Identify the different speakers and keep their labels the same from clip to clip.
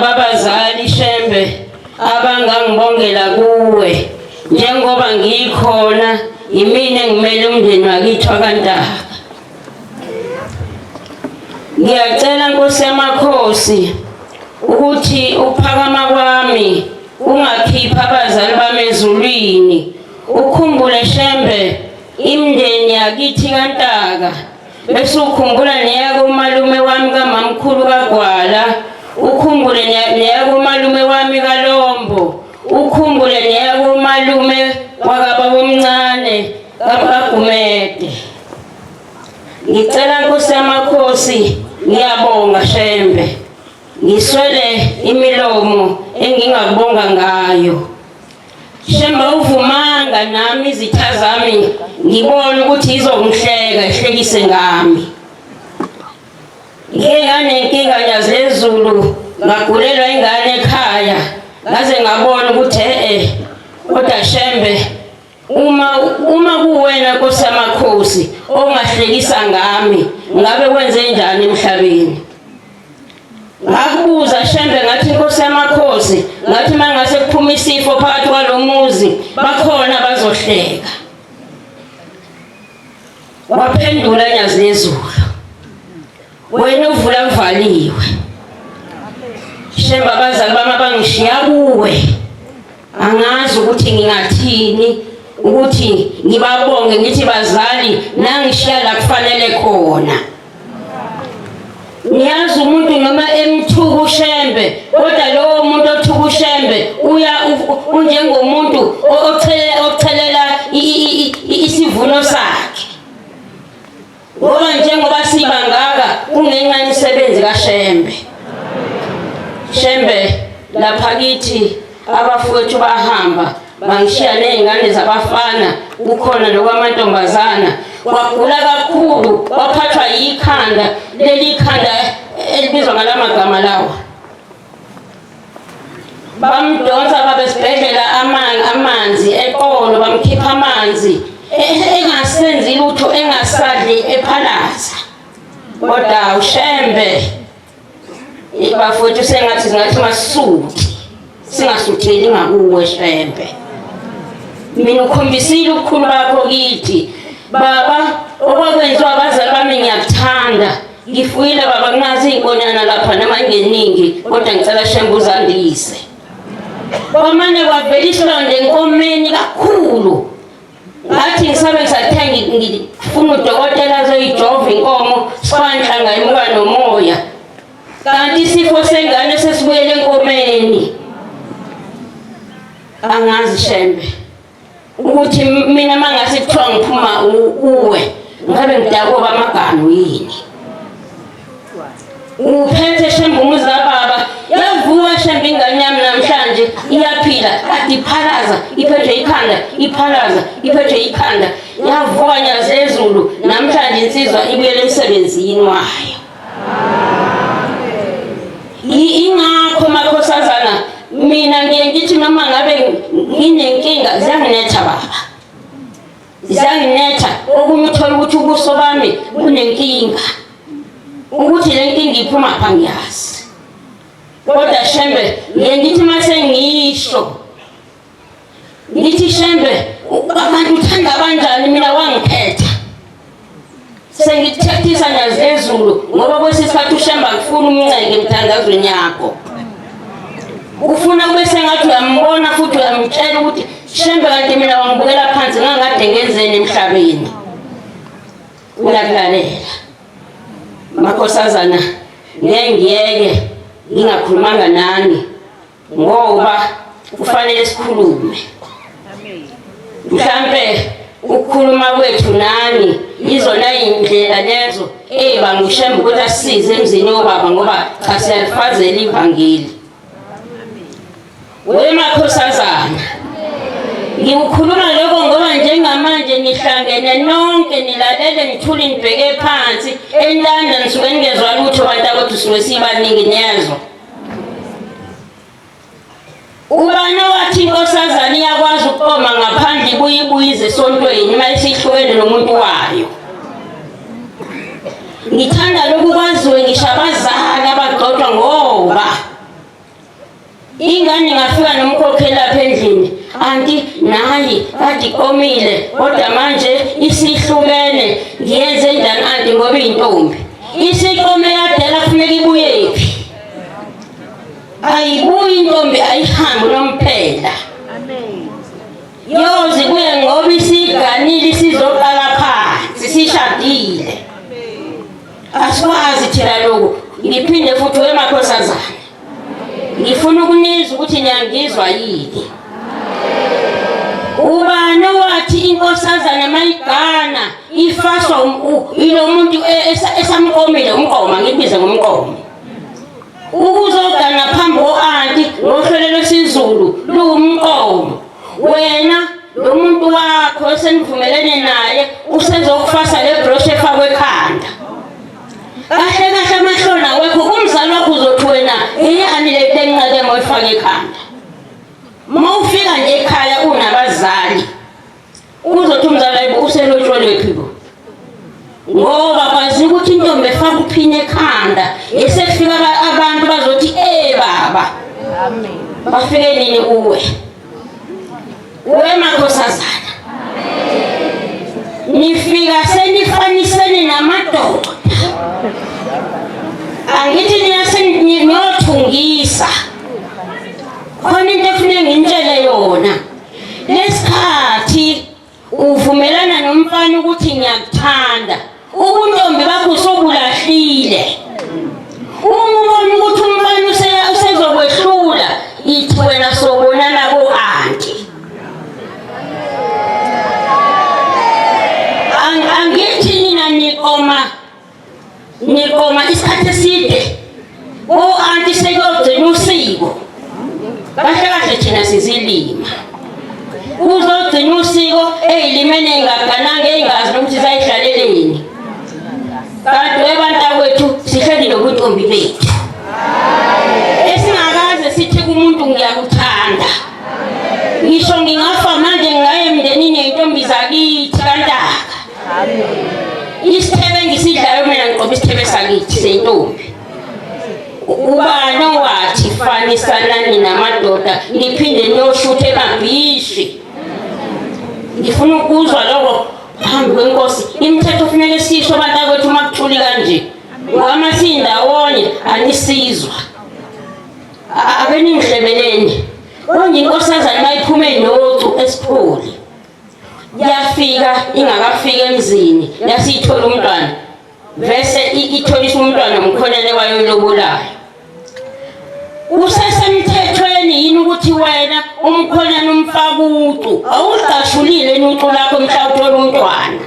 Speaker 1: Nginabo abazali Shembe abangangibongela kuwe njengoba ngikhona yimina engimele umndeni wakithi wakaNtaka. Ngiyacela Nkosi yamakhosi ukuthi ukuphakama kwami ungakhipha abazali bami ezulwini ukhumbule Shembe imndeni yakithi kaNtaka bese ukhumbula neyakomalume wami kamamkhulu kaGwala ukhumbule neyakomalume wami kaLombo ukhumbule neyakomalume wakababomncane kaGumede. Ngicela Nkosi yamakhosi, ngiyabonga Shembe, ngiswele imilomo engingakubonga ngayo. Shembe uvumanga nami izitha zami ngibone ukuthi izongihleka ihlekise ngami. Ngike nganenkinga nyazi lezulu ngagulelwa ingane ekhaya ngaze ngabona ukuthi e-e kodwa Shembe uma kuwena Nkosi yamakhosi ongahlekisa ngami ngabe wenze njani emhlabeni. Ngakubuza Shembe ngathi Nkosi yamakhosi ngathi mangase kuphuma isifo phakathi kwalomuzi bakhona bazohleka. Waphendula Nyazi lezulu wena uvula kuvaliwe. Shembe abazali bami abangishiya kuwe angazi ukuthi ngingathini ukuthi ngibabonge ngithi bazali nangishiya la kufanele khona. Ngiyazi umuntu noma emthuka uShembe kodwa lowo muntu othuka uShembe uya unjengomuntu ochelela isivuno sakhe ngoba njengoba sibangaka kungenxa yemisebenzi kaShembe. Shembe lapha kithi abafowethu bahamba bangishiya ney'ngane zabafana kukhona nokwamantombazana wagula kakhulu waphathwa yikhanda leli khanda elibizwa ngala magama lawa bamdonsa babesibhedlela amanzi eqolo bamkhipha amanzi engasenzi lutho engasadli ephalaza kodwa uShembe bafowethu sengathi singathi masuthi singasutheli ngakuwe Shembe. Mina ukhombisile ubukhulu bakho kithi baba, okwakwenziwa abazali bami ngiyakuthanda. Ngifuyile baba, kunazi iy'nkonyana lapha noma ingeningi, kodwa ngicela Shembe uzandise. Kwamane kwavela isilonda enkomeni kakhulu. Ngathi ngisabe ngisathe ngifuna udokotela azoyijova inkomo, sikwanhlanga imuka nomoya. Kanti isifo sengane sesibuyele enkomeni. Angazi Shembe ukuthi mina mangase kuthiwa ngiphuma kuwe ngabe ngidakuba amaganu yini. Uphethe Shembe umuzi kababa yavuka Shembe ingane yami namhlanje iyaphila kade iphalaza iphethwe ikhanda iphalaza iphethwe ikhanda yavuka nyazi lezulu namhlanje insizwa ibuyele emsebenzini wayo. Ingakho makhosazana mina ngiye ngithi noma ngabe nginenkinga ziyanginetha baba, ziyanginetha. Okunye uthola ukuthi ubuso bami bunenkinga, ukuthi le nkinga iphuma pha ngiyazi. Kodwa Shembe ngiye ngithi uma sengisho ngithi Shembe abantu uthanda kanjani mina wangikhetha sengikuthethisa nyazi lezulu ngoba kwesinye isikhathi uShembe akufuni umncenge emthandazweni yakho ufuna kube sengathi uyambona futhi uyamtshela ukuthi Shembe kanti mina wangibukela phansi ngangade ngenzeni emhlabeni. Uyakulalela makhosazana, ngeke ngiyeke ngingakhulumanga nani ngoba kufanele sikhulume. Mhlampe ukukhuluma kwethu nani yizona indlela lezo eyibanga uShembe ukuthi asisize emzini wobaba ngoba cha siyalifazela ivangeli. Wemakhosazana, ngikukhuluma lokho ngoba njengamanje nihlangene nonke nilalele nithule nibheke phansi eNtanda nisuke ningezwa lutho bantakwethu suke sibaningi niyezwa. Ubani owathi inkosazana iyakwazi ukukoma ngaphandle ibuye ibuyize esontweni uma isihlukene nomuntu wayo? Ngithanda lokhu kwaziwe ngisho abazali abagxotshwa ngoba Ingane ingafika nomkhokhe lapha endlini, anti nayi kade iqomile kodwa manje isihlukene, ngiyenze njani anti ngoba iyintombi. Isiqome yadela kufuneka ibuyephi? Ayibuyi intombi ayihambi nomphela. Yoze kuye ngoba isiganile isizoqala phansi sishadile. Asikwazi thina lokhu. Ngiphinde futhi wemakhosazana. Ngifuna ukunizwa ukuthi niyangizwa yini. Ubani owathi inkosazana mayigana ifaswa ilo muntu e, esamqomile umqoma ngikubize ngomqomo. Ukuzogana phambi ko-anti ngohlelo lwesiZulu luwumqomo. Wena lo muntu wakho esenivumelene naye usezokufasa le broshe efakwe ekhanda. Kahle kahle amahloni awekho umzali wakho uzothi wena eyani le nto enqake moyifake ekhanda. Uma ufika nje ekhaya unabazali uzothi umzali ayibo uselotsholwephi bo ngoba kwazi ukuthi intombi efaka uphini ekhanda esefika abantu bazothi eh baba bafike nini kuwe wemakhosazana nifika senifanisene namadoda angithi niyothungisa khona into efuneka nginitshele yona lesikhathi uvumelana nomfana ukuthi ngiyakuthanda ubuntombi bakho usubulahlile uma ubona ukuthi umfana usezokwehlula ithi wena sobonana ko-anti angithi nina niqoma niqoma isikhathi eside o-anti sekuyogcina usiko kahle kahle thina sizilima uzogcina usiko eyilimene engagananga engazi nokuthi sayihlaleleni kanti webantakwethu sihleli nobuntombi bethu esingakaze sithi kumuntu ngiyakuthanda ngisho ngingafa manje ngingaye emndenini yey'ntombi zakithi kantaka isithebe engisidlayo mina ngiqoba isithebe sakithi sentombi ubani owathi fanisanani namadoda niphinde niyoshutha emabhishi ngifuna ukuzwa lokho phambi kwenkosi imithetho funeke sisho abantakwethu uma kuthuli kanje ngoba sindawonye anisizwa ake ningihlebeleni konje inkosazane mayiphume nocu esipholi yafika ingakafiki emzini yasiyithola umntwana vese itholisa umntwana umkhonene wayo ilobolayo kusesemthethweni yini ukuthi wena umkhonene umfaka ucu awuqashulile ucu lakho mhla uthola umntwana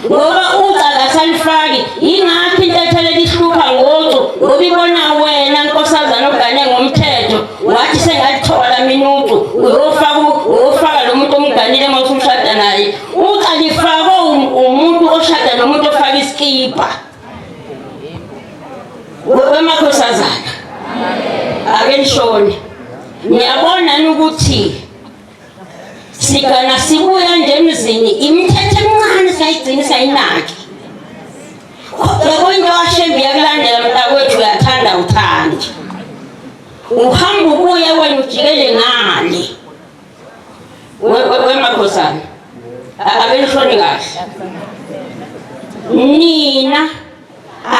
Speaker 1: ngoba uca akasalifaki yingakho intethelo lihlupha ngocu ngoba ibona wena nkosazana ogane ngomthetho wathi sengalithola mina ucu uyofaka uyofaka lo muntu omganile uma usumshada naye uca lifakwe umuntu oshada nomuntu ofaka isikibha wemakhosazana ake nishone niyabona ukuthi Sigana sibuya nje emzini imithetho emincane siyayigcina sayinaki. Yabo into kashembe iyakulandela mntakwethu uyathanda uthandi. Uhamba ubuye wena ujikele ngale. Wemakhosana. Ake nishone kahle. Nina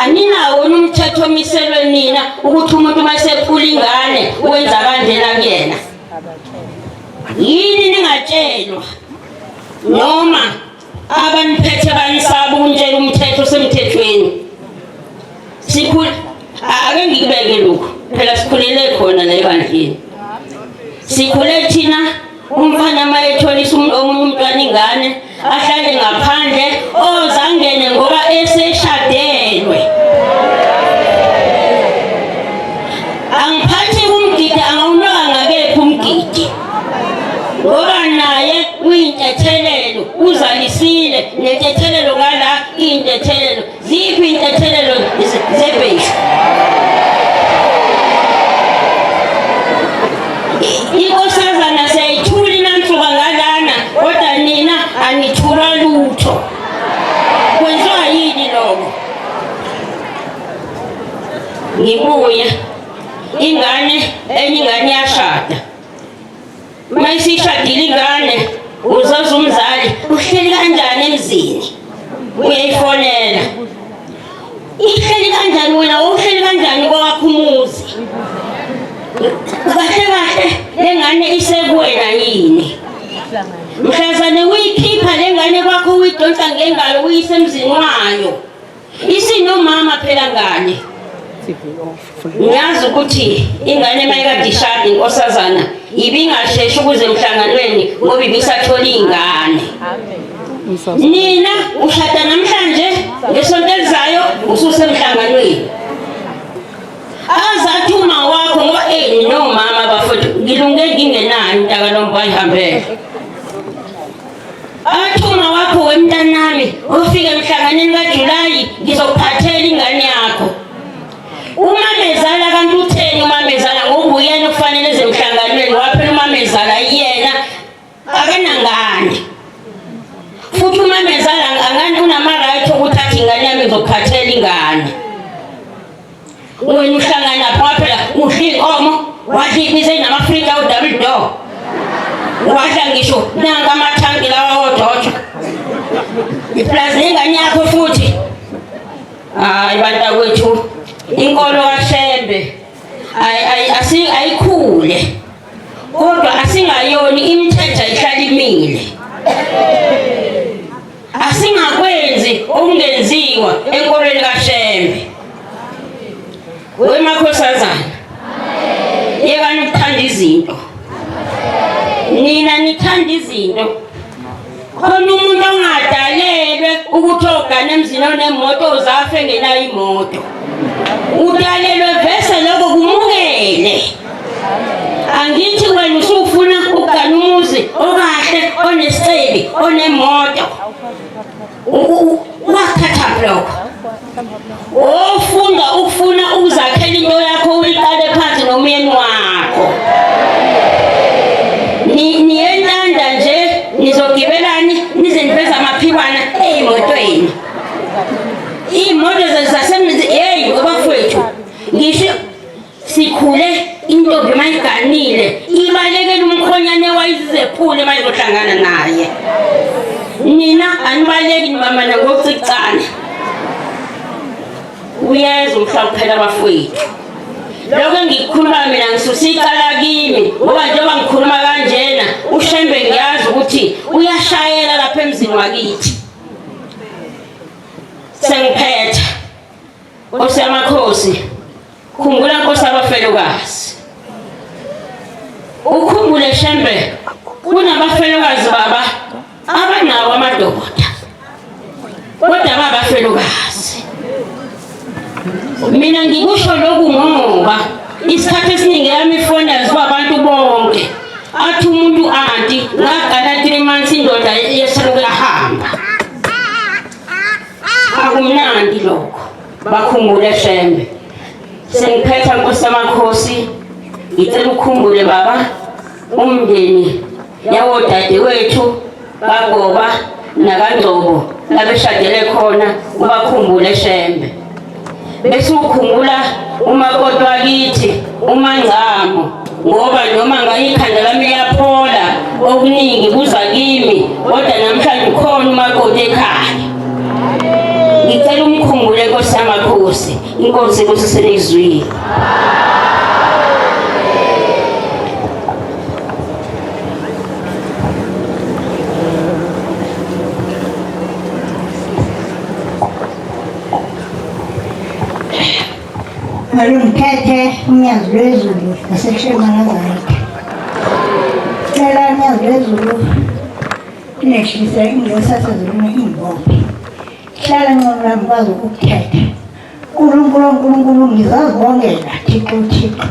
Speaker 1: aninawo umthetho omiselwe nina ukuthi umuntu uma esephula ingane wenza kanjena kuyena yini ningatshelwa noma abaniphethe banisaba ukunitshela umthetho osemthethweni sikhule ake ngikubeke lokhu phela sikhulele khona la ebandleni sikhule thina Umfana uma etholisa omunye umntwana ingane ahlale ngaphandle ozangene ngoba eseshadelwe. Angiphathi umgidi angawunaka ngakephi umgidi ngoba naye uyintethelelo uzalisile nentethelelo ngala iyintethelelo ziphi intethelelo zebheshu inkosazana siyayithula inansuka ngalana kodwa nina anithulwa lutho kwenziwa yini lokho ngibuye ingane Ingane, enye ingane iyashada. Uma isishadile ingane, uzoza umzali, uhleli kanjani emzini? Uyayifonela. Ihleli kanjani wena, uhleli kanjani kwakho umuzi? Kahle kahle le ngane isekuwena yini? Mhlazane uyikhipha le ngane kwakho uyidonsa ngengalo uyise emzini wayo. Isinomama phela ngane. Ngiyazi ukuthi ingane mayikade ishada inkosazana ibingasheshi ukuze emhlanganweni ngoba ibisathola ingane. Nina ushada namhlanje ngesonto elizayo ususemhlanganweni. Azathi uma wakho ngoba eh nomama bafowethu ngilunge ngingenayo umntaka lombo ayihambele. Athi uma wakho wemntanami ufike emhlanganweni kaJulayi ngizokuphathela ingane yakho. Umamezala kanti utheni umamezala ngoba uyena okufanele eze emhlanganweni waphela umamezala yena akanangane. Futhi umamezala angani unama-right okuthi athi ingane yami ngizokuphathela ingane. Wena uhlangana pha phela udla iy'nkomo wadla ibize namafrika u-double door wadla ngisho nanka amathanki lawa odojo iplazi nengane yakho futhi hayi bantakwethu inkolo kaShembe ayikhule kodwa asingayoni imithetho ihlala imile Asingakwenzi okungenziwa enkolweni kaShembe. Wemakhosazana. Yekani ukuthanda izinto. Nina nithanda izinto. Khona umuntu ongadalelwe ukuthi ogane emzini onemoto uzafe engenayo imoto. Udalelwe vese lokho kumukele. Angithi wena usufuna ukugana umuzi okahle onesicebi onemoto. Wathatha lokho. Ofunda ukufuna ukuzakhela into yakho uyiqale phansi nomyeni wakho. Niyentanda nje nizogibelani nize niveze amaphikwana ey'motweni. Iy'moto zasemzini hey bafowethu ngisho Sikhule intombi mayiganile ibalekela umkhonyane wayizephule mayizohlangana naye. Nina anibaleki nibambana ngocicane. Uyeza umhla kuphela bafowethu. Lokho engikukhuluma mina ngisusa icala kimi ngoba njengoba ngikhuluma kanjena uShembe ngiyazi ukuthi uyashayela lapha emzini wakithi. Sengiphetha. Nkosi yamakhosi, khumbula Nkosi abafelokazi. Ukhumbule Shembe, kunabafelokazi baba abanawo amadoda, kodwa babafelokazi. Mina ngikusho lokhu ngoba isikhathi esiningi yami ifoni yaziwa abantu bonke. Athi umuntu anti ngagana 3 months indoda yeseloku yahamba. Akumnandi lokho. Bakhumbule Shembe. Sengiphetha Nkosi yamakhosi. Ngicela ukhumbule baba umndeni yawodadewethu bagoba nakangcobo labeshadele khona ubakhumbule Shembe. Bese ukhumbula umakoti wakithi uMangcamo ngoba noma ngayikhanda lami liyaphola okuningi kuza kimi kodwa namhlanje ukhona umakoti ekhaya. Ngicela umkhumbule Nkosi yamakhosi, inkosi ibusisele izwile.
Speaker 2: Malungithethe unyazi lwezulu naseshema Nazaretha. Cela unyazi lwezulu inehlise ingelosi yasezulwini ingibophe. Hlala ncono lami ngikwazi ukukuthetha. Nkulunkulu Nkulunkulu ngizazibongela Thixo Thixo.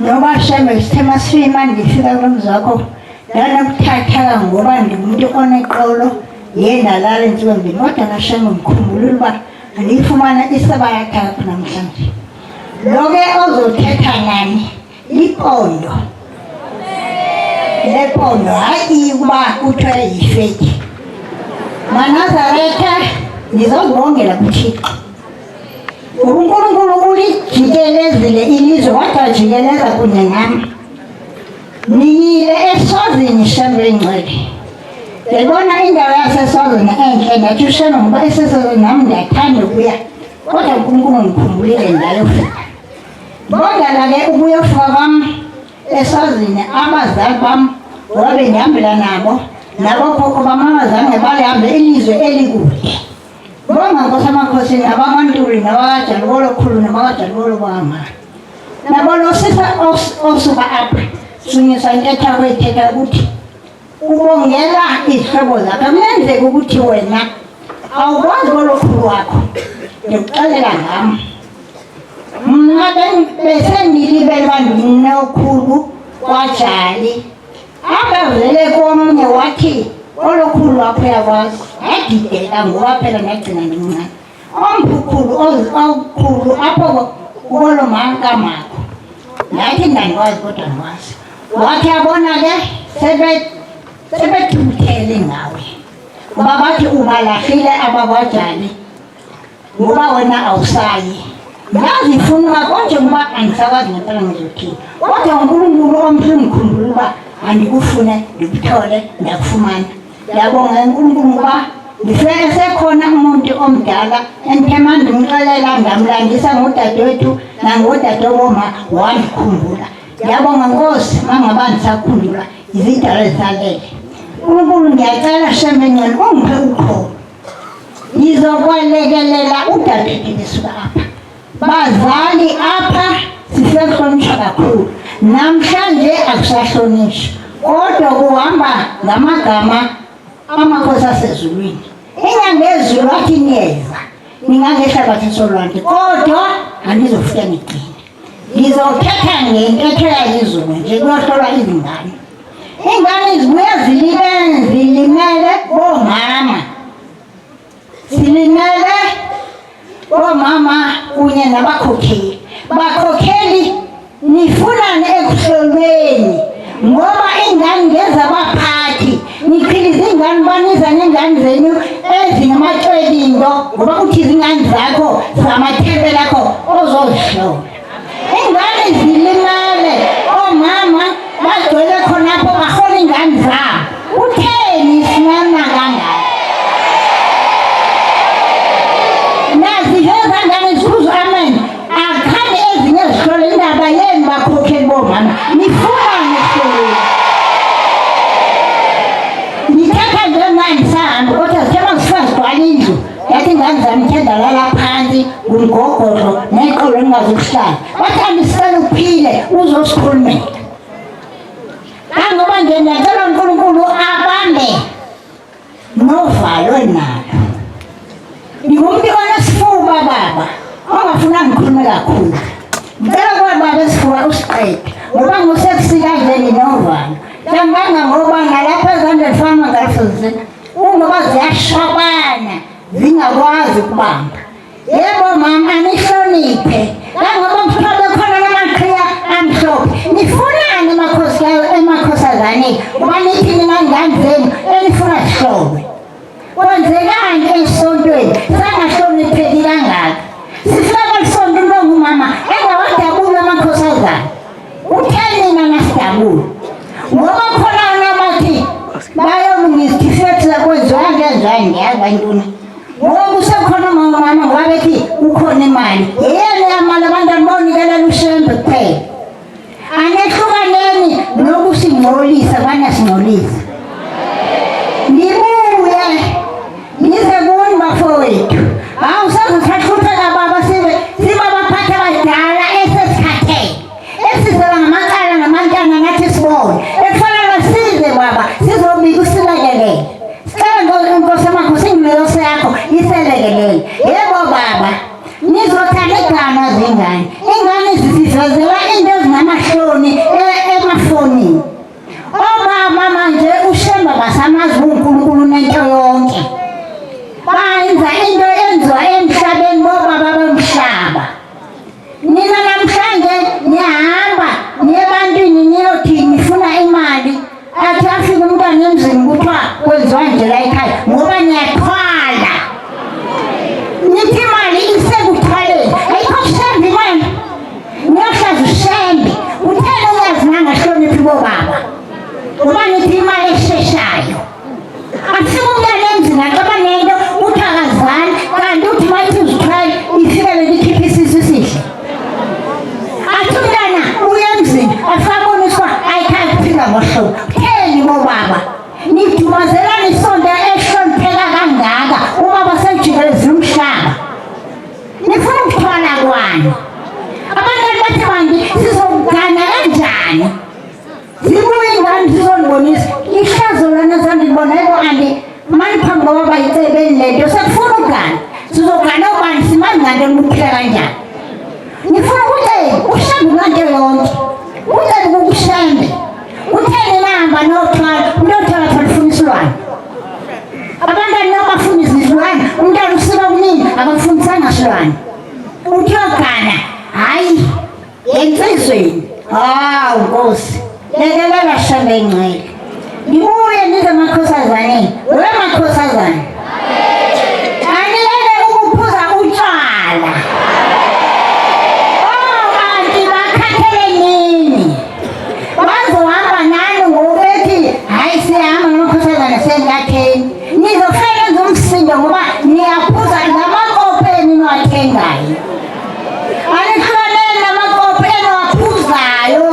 Speaker 2: Noma shembe sithe masifika ndifika kulo mzi wakho ndanokuthathaka ngoba ndingumuntu oneqolo ye ndalala intsuku embini kodwa nashembe ngikhumbulile uba andiyifumana isebayathatha namhlanje lo ke ozothetha nani lipondo lepondo hayi ukuba kuthiwe yifeki manazaretha ndizozibongela kuthixo. Ngoba uNkulunkulu ulijikelezile ilizwe wathi wajikeleza kunye nami. Ngiyile eSwazini Shembe Ngcwele. Ngibona indawo yaseSwazini enhle ngathi uShembe ngoba eseSwazini nami ngiyathanda ukuya. Kodwa uNkulunkulu ngikhumbulile ngayofika. Bongela-ke ukuyofika kwami eSwazini abazali bami ngoba bengihambela nabo nabokhokho bami abazange balihambe ilizwe elikude. Bonga Nkosi amakhosini abakwaNtuli nabakaJalukolo khulu nabakaJalukolo bama. Nabo lo sisa osuka apha sunyiswa intetha kwethetha ukuthi ubongela izihlobo zakho. Kungenzeka ukuthi wena awukwazi kolokhulu wakho ndikuxelela ngam. Mna besendilibele uba ndinokhulu kwaJali. Akavele komnye wathi olokhulu wakho uyakwazi yadideka ngoba phela ndagcina ndimncane omkhulu omkhulu apho kolo mankamakho ndathi ndandikwazi kodwa ndikwazi wathi yabona ke sebethukuthele ngawe ngoba bathi ubalahlile abakwajani ngoba wena awusayi ngazifuna uba konje ukuba andisakwazi ngempela ngizothini kodwa uNkulunkulu omhle ungikhumbula uba andikufune ndikuthole ndakufumana ndiyabonga uNkulunkulu ngoba ngifike esekhona umuntu omdala engithe ma ndimxelela ndamlandisa ngodadewethu nangodadewoma wandikhumbula ndiyabonga nkosi mangaba ndisakhumbula izidalo ezisalele uNkulunkulu ngiyacela shembe ngcwele ungiphe ukholo Ngizokwalekelela udadewethu besuka apha. Bazali apha sisehlonishwa kakhulu. Namhlanje akusahlonishwa. Kodwa kuhamba ngamagama amakhosi asezulwini. Inyanga yezulu athi niyeza. Ningangehlabathi solwandle kodwa anizofika nigcine. Ngizothetha ngentetho yayizulu nje kuyohlolwa izingane. Ingane zibuye zilimele zilimele bomama. Silimele bomama kunye nabakhokheli. Bakhokheli nifunani ekuhlolweni ngoba ingane ngezabaphathi niqhiliza ingane baniza nengane zenu ezingamacwelinto ngoba uthi izingane zakho zamathempeli akho ozozihlola ingane zilimale omama bagcwele khonapho bahola ingane zabo utheni sinana kangaka nazi zezangane zikhuza amen akhambe ezinye zihlole indaba yenu bakhokheli bomama nifunani esikolweni ngithatha nje ngangisahambi kodwa zithe mazifika zigcwala indlu yathi ingane zami ithe ndalala phansi ngumgogodlo neqolo engingazi ukuhlala bathi andisicela uphile uzosikhulumela kangoba nje ngiyacela uNkulunkulu abambe novalo nalo ngingumuntu onesifuba baba ongafuna ngikhulume kakhulu ngicela kuwe baba esifuba usiqede ngoba ngusebusika nje nginovalo kanganga ngoba nalapha ezandleni fana ngalifuzisela kungoba ziyashwabana zingakwazi ukubamba Yebo mama anihloniphe. Kangoba kuthiwa bekhona lamaqhiya amhlophe. Nifunani emakhosazaneni? Ngoba nithi nina ngane zenu enifuna zihlolwe. Kwenzekani esontweni? Sangahlonipheki kangaka. Sifika kwalisonto into ongumama engawadabuli amakhosazana. Uthe nina nasidabuli. Ngoba khona nabathi bayolungisa isifethu kwenziwa kanjani ngiyazi bayintoni. Ngoku sekhona umama ngoba bethi kukhona imali. Yeyeni yamali abantwana bonikelela uShembe kuphela. Anehlukaneni nokusingcolisa banasingcolisa. Ngibuye ngize kuni bafowethu. Hawu sezosahlupheka baba sibe sibabaphatha abadala esesikhathele. Esizela ngamacala namantana ngathi sibone. Ekufanele size baba sizobika usilekelele. Sicela Nkosi amakhosi ingilosi yakho iselekelele. Yebo baba. Nizothanda igama zingane. Ingane zisivezela into ezinamahloni emafonini. Obaba manje ngohlobo. Kutheni bobaba? Nidumazelana isonto ehlonipheka kangaka ubaba sejikelezile umhlaba. Nifuna ukuthwala kwani? Abantwana bathi bangi sizogana kanjani? Zibuye ingane zizonibonisa ihlazo lana zandibona yebo anti mani phambi kwababa yicebeni lento sekufuna ukugana sizogana ubani simani nganto niphila kanjani ngifuna ukuthi ushembe nganto yonke ucebe kukushembe utheni nahamba nothwala unothwala phela ufuna isilwane abantwana nobafuna izilwane umntwana usuka kunini akafundisanga silwane uthogana hhayi Ensizweni. Hawu Nkosi. Lekelela Shembe ingcwele. Ngibuye ngize makhosazane. We makhosazane. Aniyeke ukuphuza utshwala. Oh anti bakhathele nini? Bazohamba nani ngobethi hayi siyahamba namakhosazane senkatheni. Nizofela nje umsindo ngoba niyaphuza namakopo enu niwathengayo. Anihlukaneni namakopi eniwaphuzayo,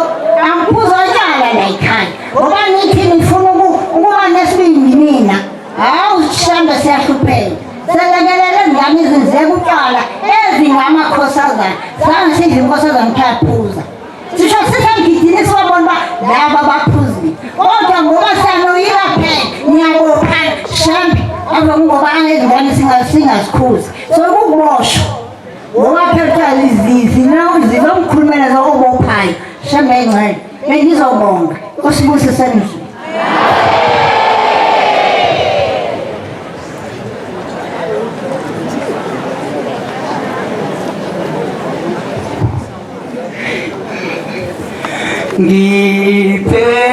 Speaker 2: angiphuza utshwala la ekhaya ngoba nithi nifuna ukuba nesibindi nina. Hawu shambe siyahlupheka. Selekelele ngane izinzeka utshwala ezingamakhosazana. Zange sidle inkosazana kuthiwa phuza. Sisho sisemgidini siwabona uba laba baphuzile. Kodwa ngoba siyanoyika phela niyabophana shambe ave kungoba angezingane singazikhuzi. Sokukuboshwa. Ngoba phela zilomkhulumela zokubophayo shembe ingcwele bengizobonga usibusise mzwi.
Speaker 3: Ngicela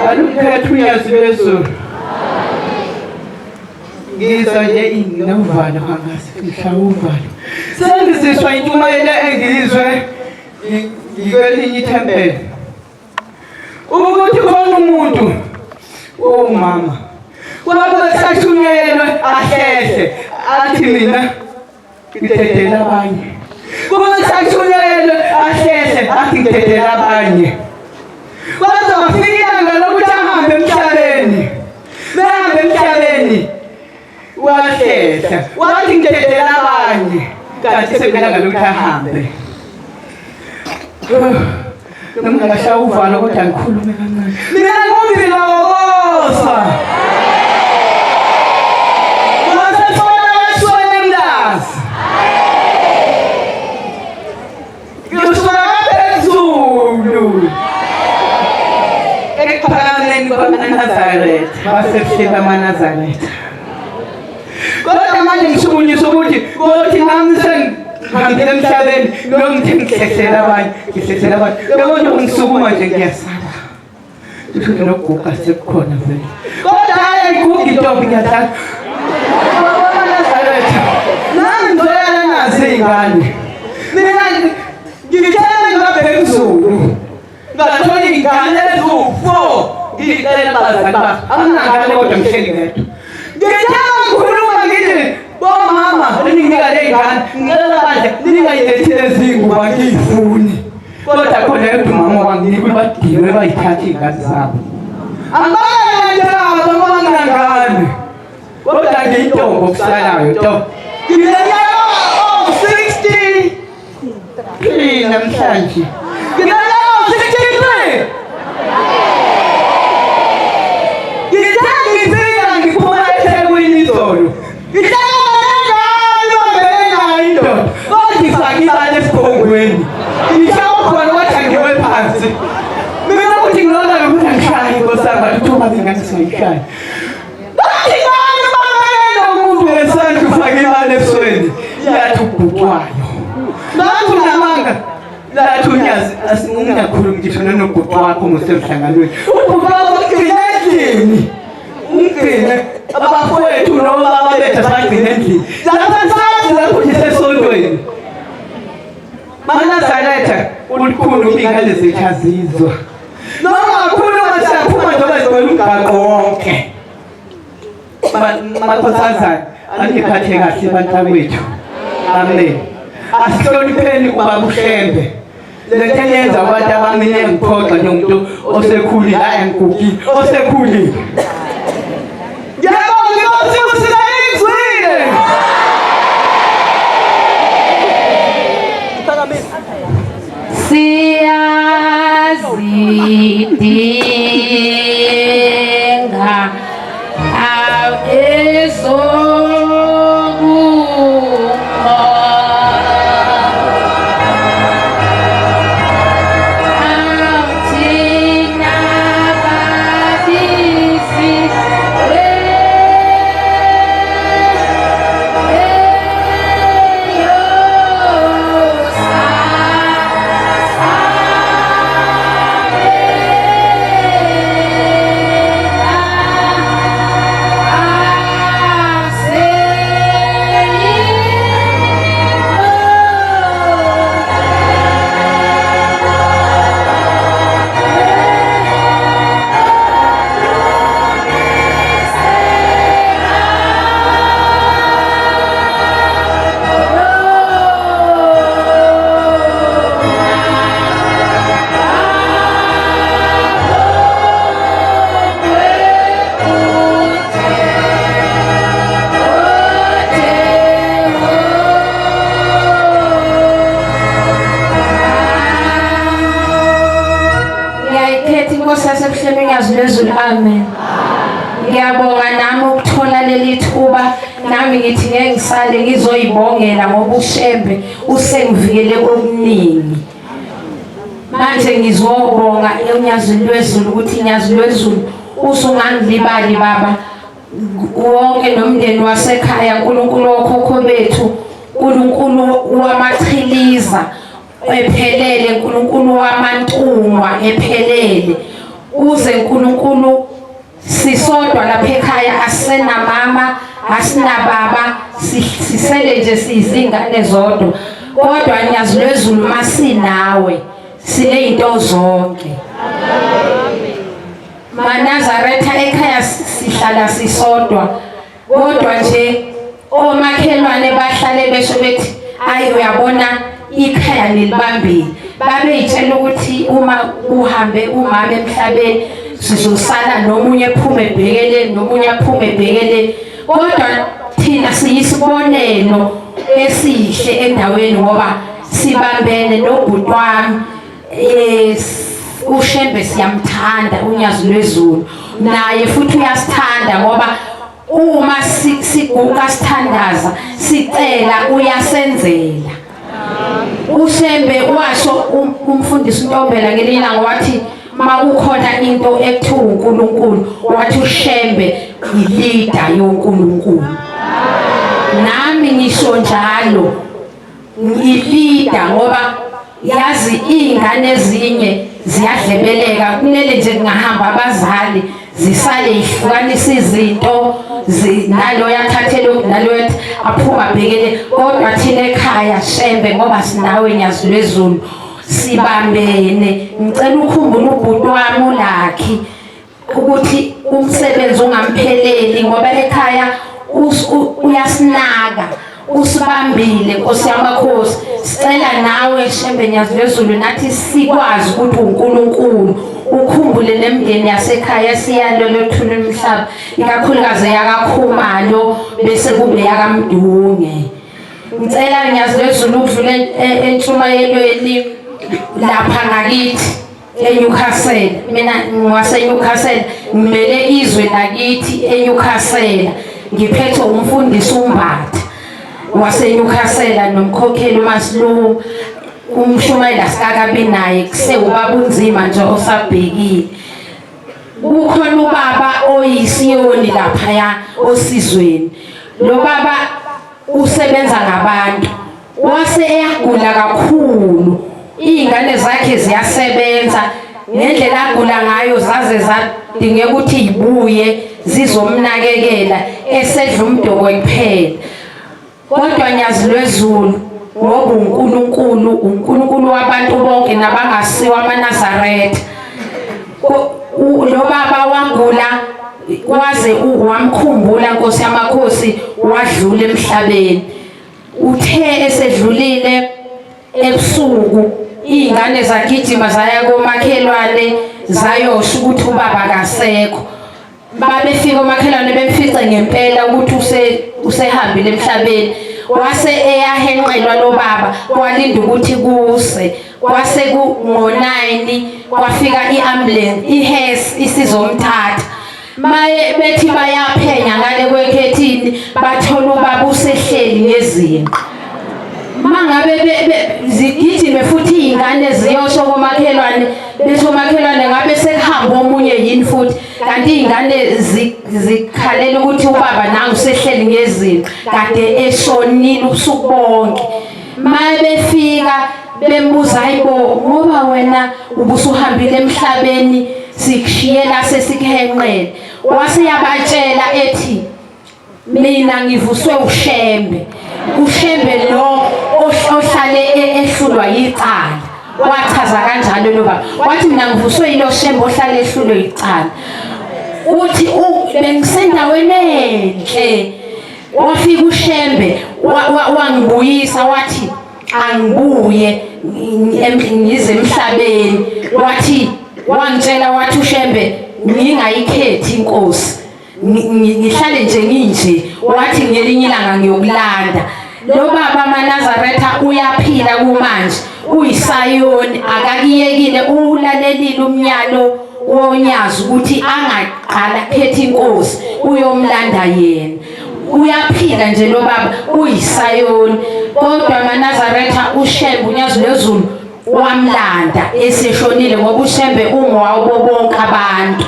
Speaker 3: Aluphethe unyazi lwezulu. Ngizwa nje nginovalo angazi mhla uvalo. Sengiziswa intshumayelo engiyizwe ngikwelinye ithempeli. Ukuthi khona umuntu owumama kwabe kusathunyelwe ahlehle athi mina ngidedela abanye. Kube kusathunyelwe ahlehle athi ngidedela abanye. Kwaze kwafika ilanga lokuthi ahambe emhlabeni. Behambe emhlabeni wahlehla wathi ngidedela abanye kanti sekulanga lokuthi ahambe. Noma ngingashaya uvalo kodwa ngikhulume kancane. Mina ngumzila wokosa. Wasefona washona emlazi. Ngisuka phezulu. Ekuphakameni kwamaNazaretha, basebuhleni bamaNazaretha. Kodwa manje ngishukunyiswa ukuthi kothi nami sengihambile emhlabeni noma ngithe ngihlehlela abanye, ngihlehlela abanye. Yabo nje ngisukuma nje ngiyasaba. Kusho nokuguga sekukhona vele. Kodwa hayi ayigugi intombi ngiyadlala. AmaNazaretha. Nami ngizoyala nazo iy'ngane. Mina ngithele ngabheka izulu. Ngathola iy'ngane eziwu-four. Ngiyicela abazali bami. Anginangane kodwa ngihleli ngedwa. Ngithela ngikhuluma ngithi Bomama eninginika ley'ngane ngicela bandla ningayilethi lezi ngubo angiyifuni. Kodwa khona yedwa umama wanginika ubadinwe bayithathe iy'ngane zabo. Angibanandaba ngoba nginangane. Kodwa ngiyintombi okusalayo nto. Ngineminyaka oh-63 namhlanje. Ngineminyaka oh-63. Ngithe ngifika ngiphuma eThekwini izolo. Ngihlangana nengane ibambene nayo indoda. Kodwa ngifake ibala esiphongweni. Ngishawa khona wathi angiwe phansi. Mina ukuthi ngilona ukuthi angishayi inkosi yami ngathi uma ngingane singayishayi. Bathi ngani bamele umuntu ngesandla ufake imali ebusweni yathi ubhuqwayo. Ngathi unamanga lathi unyazi asingakhulumi ngisho nanobhuqo wakho ngosemhlanganweni. Ubhuqo wakho ugcine endlini. Ungcine abafowethu nobaba bethu abagcine endlini. Lapha sazi lapho sisesontweni. MaNazaretha ulikhulu ingane zethu azizwa. Noma kakhulu siyaphuma njengoba zigcwele umgaqo wonke. Makhosazana aniphathe kahle bantakwethu. Amen. Asihlonipheni ubaba uShembe. Lento eyenza abantu abamine ngiphoxa njengomuntu osekhulile hayi angigugile osekhulile. Ngiyabonga inkosi usizile.
Speaker 4: Siyazidinga ezokufa Thina babisi Ngiyayikhetha inkosi yasebuhleni unyazi lwezulu amen. Ngiyabonga nami ukuthola leli thuba nami ngithi ngeke ngisale ngizoyibongela ngoba uShembe usengivikele kokuningi. Manje ngizobonga unyazini lwezulu ukuthi inyazi lwezulu usungangilibali baba wonke nomndeni wasekhaya uNkulunkulu wokhokho bethu uNkulunkulu wamachiliza ephelele uNkulunkulu wamantungwa ephelele uze uNkulunkulu Sisodwa lapha ekhaya asenamama asinababa sisele nje siyizingane zodwa kodwa nyazi lwezulu masinawe sinezinto zonke. MaNazaretha ekhaya sihlala sisodwa kodwa nje omakhelwane bahlale besho bethi ayi uyabona ikhaya nilibambile babeyitshela ukuthi uma uhambe umama emhlabeni sizosala nomunye ephume ebhekeleni nomunye aphume ebhekeleni kodwa thina siyisibonelo esihle endaweni ngoba sibambene nobhuti wami eh uShembe siyamthanda unyazi lwezulu naye futhi uyasithanda ngoba uma siguqa sithandaza sicela uyasenzela uShembe washo um, umfundisi uNtombela ngelinye ilanga wathi makukhona into ekuthiwa uNkulunkulu wathi uShembe yilida yoNkulunkulu nami ngisho njalo ngilida ngoba yazi iy'ngane ezinye ziyadlebeleka kumele nje kungahamba abazali zisale ihlukanisa izinto naloyo athathe lokhu naloyo aphuma abhekele kodwa thina ekhaya shembe ngoba sinawe nyazi lwezulu sibambene ngicela ukhumbule ubhuti wami ulakhi ukuthi umsebenzi ungampheleli ngoba ekhaya Uyasinaka, usibambile Nkosi yamakhosi. Sicela nawe Shembe Nyazi lwezulu nathi sikwazi ukuthi uNkulunkulu ukhumbule nemndeni yasekhaya siyalolo thula umhlaba, ikakhulukazi yakaKhumalo bese kube yakaMdunge. Ngicela Nyazi lwezulu ukudlula entshumayelweni lapha ngakithi eNewcastle. Mina ngwaseNewcastle, ngimele izwe lakithi eNewcastle, ngiphethe umfundisi uMbatha waseNewcastle nomkhokheli uMasilu, umshumayeli asikakabi naye, kusewubaba unzima nje osabhekile. Kukhona ubaba oyisiyoni laphaya osizweni, lo baba usebenza ngabantu, wase eyagula kakhulu, iy'ngane zakhe ziyasebenza ngendlela agula ngayo, zaze zadingeka ukuthi yibuye zizomnakekela esedla umdokwe kuphela. Kodwa Nyazi lwezulu, ngoba uNkulunkulu uNkulunkulu wabantu bonke nabangasiwo amaNazaretha, lo baba wagula waze wamkhumbula Nkosi yamakhosi, wadlula emhlabeni. Uthe esedlulile ebusuku, iy'ngane zagijima zaya komakhelwane zayosho ukuthi ubaba akasekho. Babefika omakhelwane bemfice ngempela ukuthi usehambile emhlabeni. Wase eyahenqelwa lo baba, kwalinda ukuthi kuse, kwase ku-ngo-9 kwafika i-ambulance, ihesi isizomthatha. Maye bethi bayaphenya ngale kwekhethini, bathola ubaba usehleli ngezinqa. Mangabe zigijime futhi iy'ngane ziyosho komakhelwane, bethi omakhelwane ngabe sekuhamba omunye yini futhi, kanti iy'ngane zikhalela ukuthi ubaba nangu usehleli ngezinqa, kade eshonile ubusuku bonke. Maye befika bembuza, hayibo, ngoba wena ubusuhambile emhlabeni, sikushiyela sesikuhenqele. Wase yabatshela ethi, mina ngivuswe uShembe, uShembe lo ohlale ehlulwa yicala. Wachaza kanjalo lo baba, wathi mina ngivuswe yilo Shembe ohlale ehlulwe yicala. Uthi bengisendaweni enhle, wafika uShembe wangibuyisa, wathi angibuye ngize emhlabeni. Wathi wangitshela, wathi uShembe ngingayikhethi inkosi, ngihlale nje nginje, wathi ngelinye ilanga ngiyokulanda. Lo baba amaNazaretha uyaphila kumanje, uyisayoni, akakiyekile, ulalelile umnyalo wonyazi ukuthi angaqala khetha inkosi, uyomlanda yena. Uyaphila nje lo baba, uyisayoni. Kodwa amaNazaretha uShembe uNyazi lwezulu wamlanda eseshonile, ngoba uShembe ungowabo bonke abantu.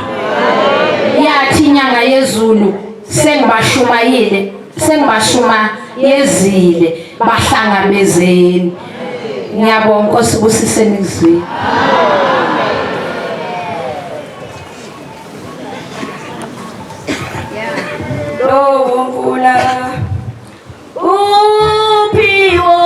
Speaker 4: Yathi inyanga yezulu, sengibashumayile, sengibashumayezile, bahlangabezeni. Ngiyabonga, Nkosi busiseni izwi.
Speaker 5: Lowo mfula uphiwo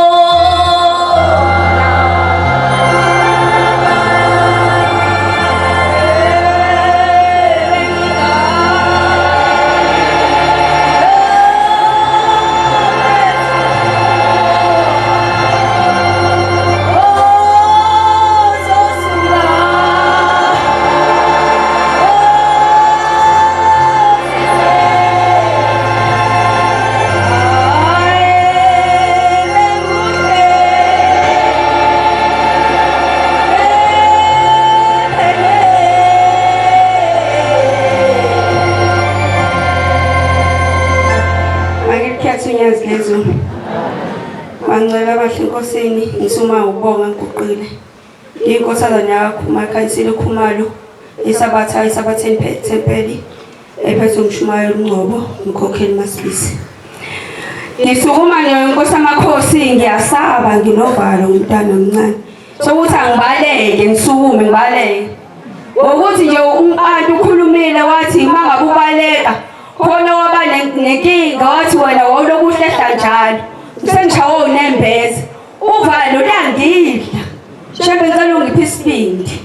Speaker 5: Unyazi lezulu bangcwele abahle enkosini, ngisuma ukubonga ngiguqile. Inkosazana yakwaKhansela Khumalo iSabatha eSabatheni Thempeli ephethe umshumayeli uNgcobo umkhokheli Masibisi. Ngisukuma nje inkosi amakhosi, ngiyasaba, nginovalo, ngumntana omncane. Sokuthi angibaleke, ngisukume ngibaleke. Ngokuthi nje uMqantu ukhulumile wathi uma ngabe ubaleka khona waba nenkinga, wathi wena wawulokhu uhlehla njalo. Sengishawe unembeza. Uvalo luyangidla. Shembe ngicela ungiphe isibindi.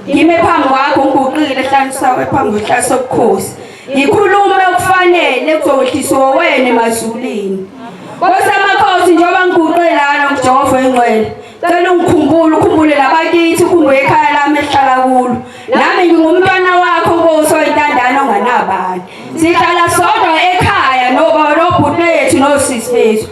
Speaker 5: Ngime phambi kwakho ngiguqile ehlanu sawe phambi kwesihlalo sobukhosi. Ngikhulume okufanele kuzokwehliswa wena emazulwini. Nkosi amakhosi njengoba ngiguqe lana kuJehova engcwele. Cela ungikhumbule ukhumbule labakithi ukhumbule ekhaya lami esihlala kulo. Nami ngingumntwana wakho Nkosi oyintandane onganabani. Sihlala sodwa ekhaya nobaba nobhuti bethu nosisi bethu.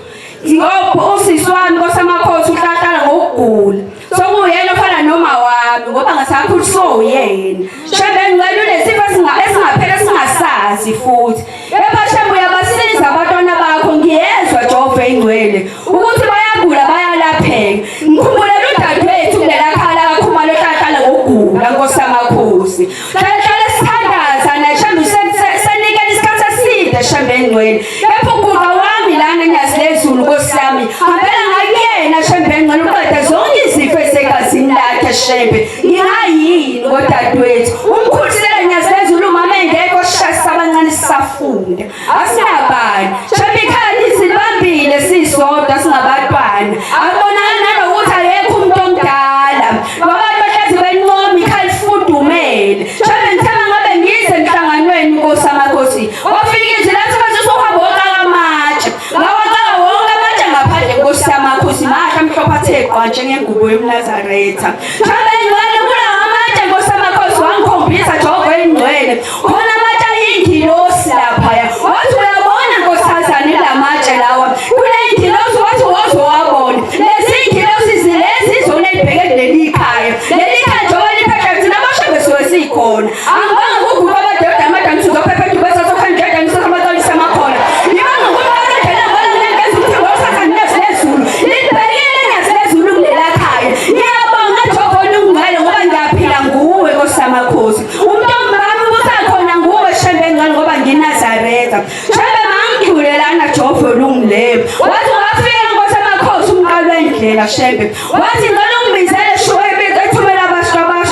Speaker 5: Ngoba usisi wami Nkosi amakhosi uhlahlala ngokugula. Sokuyena ofana noma wami ngoba ngasakhuliswa uyena. Shembe ngicela unesifo esingaphela singasazi futhi. Kepha Shembe uyabasiza abantwana bakho ngiyezwa Jehova ingcwele ukuthi bayagula bayalapheka. Ngikhumbule udadewethu kulela khala kaKhumalo ohlahlala ngokugula Nkosi yamakhosi. Hlala sithandaza naye Shembe senikela isikhathi eside Shembe engcwele. Kepha uguqa wami lana nyazi lezulu Nkosi yami. Hambela ngakuyena Shembe engcwele uqede zonke izifo ezisegazini lakhe Shembe. Ngingayini kodadewethu? Umkhulisele nyazi lezulu umama engekho shasa abancane sisafunda. Asinabani. Shembe ikhaya lisibambile sisodwa singabantwana. Akubonakali nanokuthi akekho umuntu omdala. Abantu bahlezi bencoma ikhaya lifudumele. Shembe ngithemba ngabe ngize emhlanganweni Nkosi amakhosi. Wafika izwi lathi manje usuhamba woqaka amatshe. Ngawaqaka wonke amatshe ngaphandle Nkosi yamakhosi mahle amhlophe athe gqwa njengengubo yomNazaretha. Shembe ngcwele kulawa amatshe Nkosi yamakhosi wangikhombisa Jehova engcwele. Khona amatshe ayingilosi laphaya. Wathi uyabona nkosazane la matshe lawa. Kuneyingilosi wathi wozowabona. Lezi ngilosi zilezi zona ibheke kuleli khaya. Leli khaya njengoba liphethwe thina boshembe suke sikhona. Angibanga kuguqa amadoda amadala uzophephetha ubese sokhanjeda ngisosamaxolisa amakhona. Ngibanga ukuba abadala ngoba ngeke ukuthi ngosatha nyazi lezulu. Libhekile nyazi lezulu kulela khaya. Ngiyabonga Jehova olungcwele ngoba ngiyaphila nguwe Nkosi yamakhosi. Umntombi wami ubusakhona nguwe Shembe ngcwele ngoba nginazaretha. Shembe mangidlule lana Jehova olungileyo. Wathi wafika Nkosi yamakhosi umqalo wendlela Shembe. Wathi ngicela ungibizele shuebe ethumela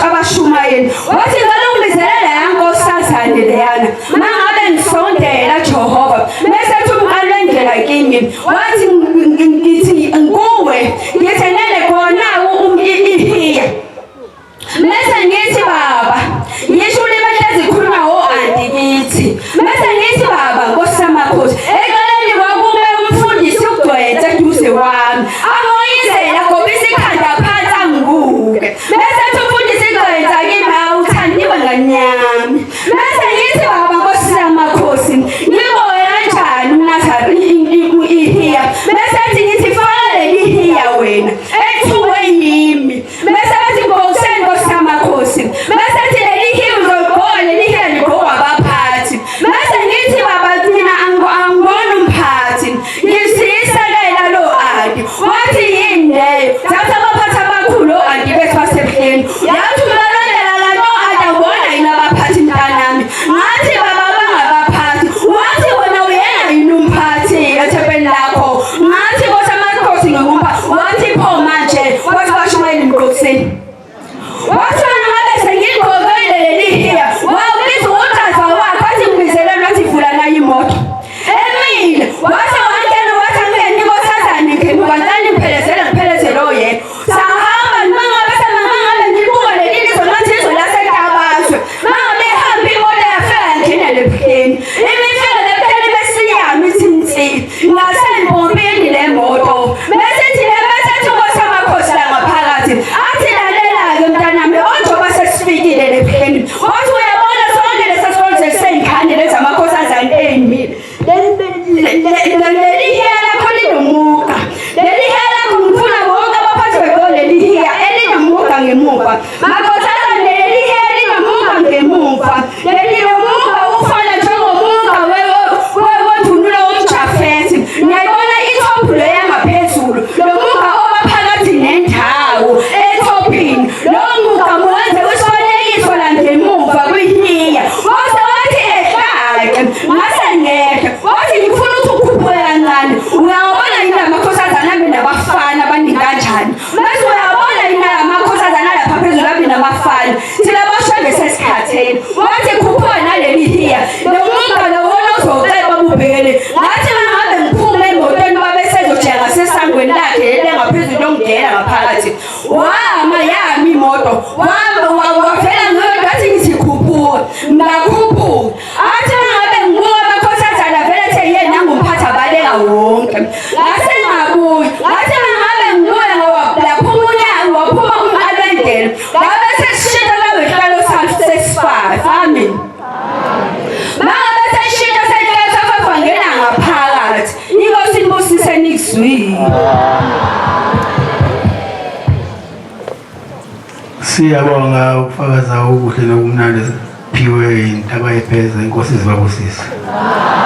Speaker 5: abashumayeli. Wathi ngicela ungibizele leya nkosazane leyana. Mangabe ngisondela Jehova bese ethi umqalo wendlela kimi. Wathi ngithi nguwe ngithi nele khona ihiya. Mese ngithi baba, ngisho ulimi hlezi khuluma o-anti kithi. Mese ngithi baba, Nkosi yamakhosi, eceleni kwakume umfundisi ugcwethe eduze kwami. Angoyizela gobisa ikhanda phansi angibuke. Mese ethi umfundisi gcwetha kimi awuthandiwe nganyami. Mese ngithi baba, Nkosi yamakhosi, ngiboye kanjani umnazari ihiya. Mese ethi ngithi faka leli hiya wena, ethungwe yimi. Bese bethi ngoseni Nkosi yamakhosi. Bese ethi leli hiya uzoligqoka leli hiya ligqokwa abaphathi. Bese ngithi baba mina angiboni umphathi. Ngisiyisekela lo anti. Wathi yini leyo? Thatha abaphathi abakhulu o-anti bethu basebuhleni. Yathi umbalondela kanti o-anti awubona yini abaphathi mntanami. Ngathi baba bangabaphathi. Wathi wena uyena yini umphathi ethempelini lakho. Ngathi Nkosi yamakhosi ngiwumpha. Wathi pho manje wathi bashumayela emqokuseni. Wathi wena ngabe sengigqokile leli hiya. Wawubiza udrayiva wakhe wathi ngibizeleni wathi vula nayo imoto. Emile wathi wangena wathi angingeni inkosazane ngemuva ngicela ningiphelezele ngiphelezele oyedwa. Sahamba mangabe semangabe ngibuka leli lizwe ngathi izwe laseNtabazwe. Mangabe ihamba imoto yafika yangena lebuhleni. Imifika lebuhleni besiyami ithi nsi. Ngasempompini le moto. Bese ithi le bese ethi uNkosi amakhosi la ngaphakathi. Athi lalela-ke mntanami onjengoba sesifikile lebuhleni. Wathi uyabona sonke lesa sikole sesey'ngane lezi amakhosazane ey'mbili. Leli hiya lakho linomugqa. Leli hiya lakho ngifuna bonke abaphathi begqoke leli hiya elinomugqa ngemuva. Makhosazane leli hiya linomugqa ngemuva. Leli nomugqa ufana njengomugqa wemvunulo womjafethi. Ngiyayibona ithophu le yangaphezulu. Lo mugqa oba phakathi nendawo ethophini. Lo mugqa muwenze isifanekiso la ngemuva kwihiya. Wase wathi ehlake. Ngase ngehla. Wathi ngifuna ukuthi ukhuphuke kancane. Uyawabona yini amakhosazana ami nabafana abaningi kanjani? Bese uyabona yini amakhosazana lapha phezulu ami nabafana? Thina boshembe sesikhatheni. Wathi khuphuka naleli hiya. Lo mugqa lo wona uzoceba bubhekele. Ngathi mangabe ngiphume emotweni babe sezojika ngasesangweni lakhe leli ngaphezulu longena ngaphakathi. Wama yami imoto. Wama wavela ngedwa athi ngithi khuphuka. Ngakhuphuka. Athi mangabe wonke. Ngase ngabuya, ngathi mangabe ngibuya ngoba laphuma unyaka waphuma umqalwendlela. Ngabe sesishintsha lawo isihlalo sami sesi-five. Amen. Mangabe sesishintsha sesihlalo sa-five wangena ngaphakathi. Inkosi inibusise nikuzwile.
Speaker 6: Siyabonga ukufakaza okuhle nokumnandi siphiwe intaba yepheza inkosi izibabusise.
Speaker 3: Amen.